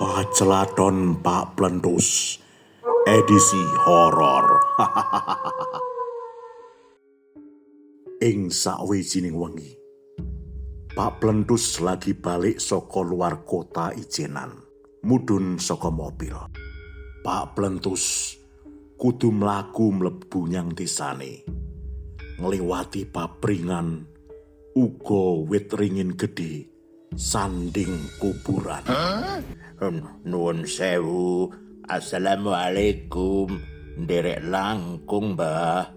Pacelaton Pak Plentus edisi horor. Ing sawijining wengi, Pak Plentus lagi balik saka luar kota ijenan, mudhun saka mobil. Pak Plentus kudu mlaku mlebu nyang desane, ngliwati papringan uga wit ringin gedhe sanding kuburan. Nuwun sewu. Assalamualaikum. Nderek langkung, Mbah.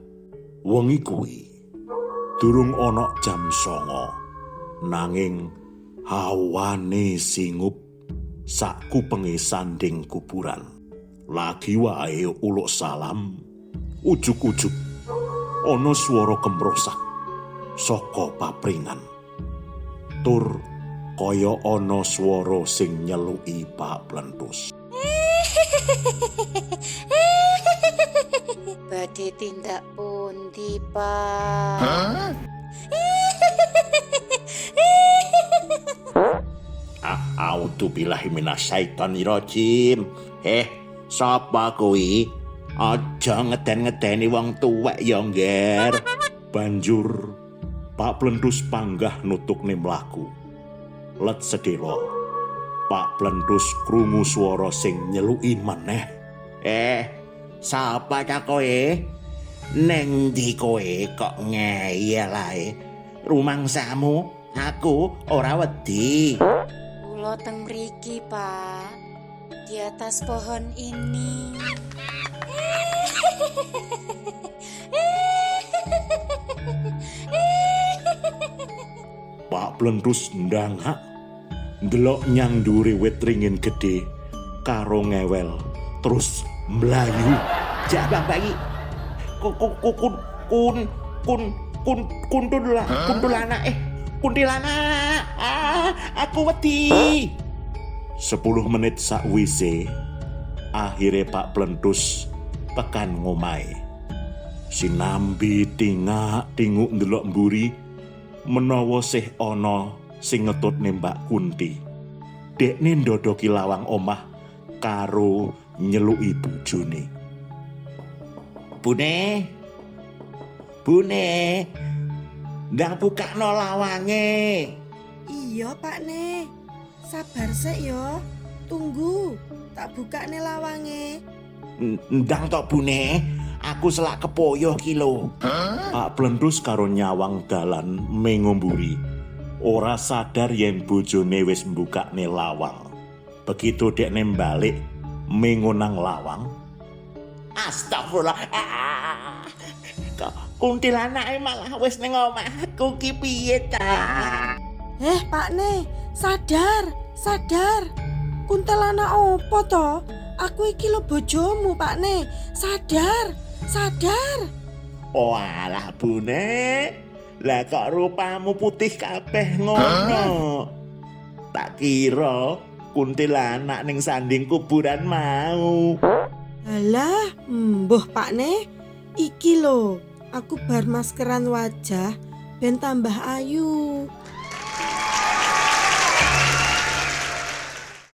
Wengi kuwi durung ana jam 09.00, nanging hawane singup sakupenge sanding kuburan. Lagi wae uluk salam, ujug-ujug ana swara kemrosak saka papringan. Tur kaya ana swara sing nyeluki Pak Plentus. Badhe tindak pundi, Pak? A'udzubillahi minasyaitonirrajim. Sapa kuwi? Aja ngeden-ngedeni wong tuwek ya, Ngger. Banjur Pak Plentus panggah nutukne mlaku. Let sedelo, Pak Plentus krungu swara sing nyeluki meneh. Sapa ta kowe? Neng ndi kowe kok ngeyel ae? Rumangsamu aku ora wedi. Kula teng mriki, Pak. Di atas pohon ini. Pak Plentus ndangak ndelok nyang dhuwure wit ringin gedhe karo ngewel terus mlayu. Jabang bayi. Kun kun kun kun kun kuntul kuntilanak kuntilanak. Ah, aku wedi. 10 menit sakwise akhire Pak Plentus tekan ngomahe. Sinambi tingak-tinguk ndelok mburi menawa sih ana sing ngetutne Mbak Kunti. Dekne ndodoki lawang omah karo nyeluki bojone. Bune. Bune. Ndang bukakno lawange. Iya, Pak Ne. Sabar sik yo. Tunggu, tak bukakne lawange. Ndang tok Bune. Aku selak kepoyoh ki lho. Pak Plentus karo nyawang dalan mengomburi. Ora sadar yen bojone wis mbukakne lawang. Begitu dekne balik mengo nang lawang, Astagfirullah. Ah, kok kuntilanake malah wis ning omahku ki piye ta? Pak Ne, sadar, sadar. Kuntilanak opo to? Aku iki lho bojomu, Pak Ne. Sadar, sadar. Oh alah Bune. Lah kok rupamu putih kabeh ngono? Tak kira kuntilanak ning sanding kuburan mau. Alah, mbuh Pak Ne. Iki lho, aku bar maskeran wajah ben tambah ayu.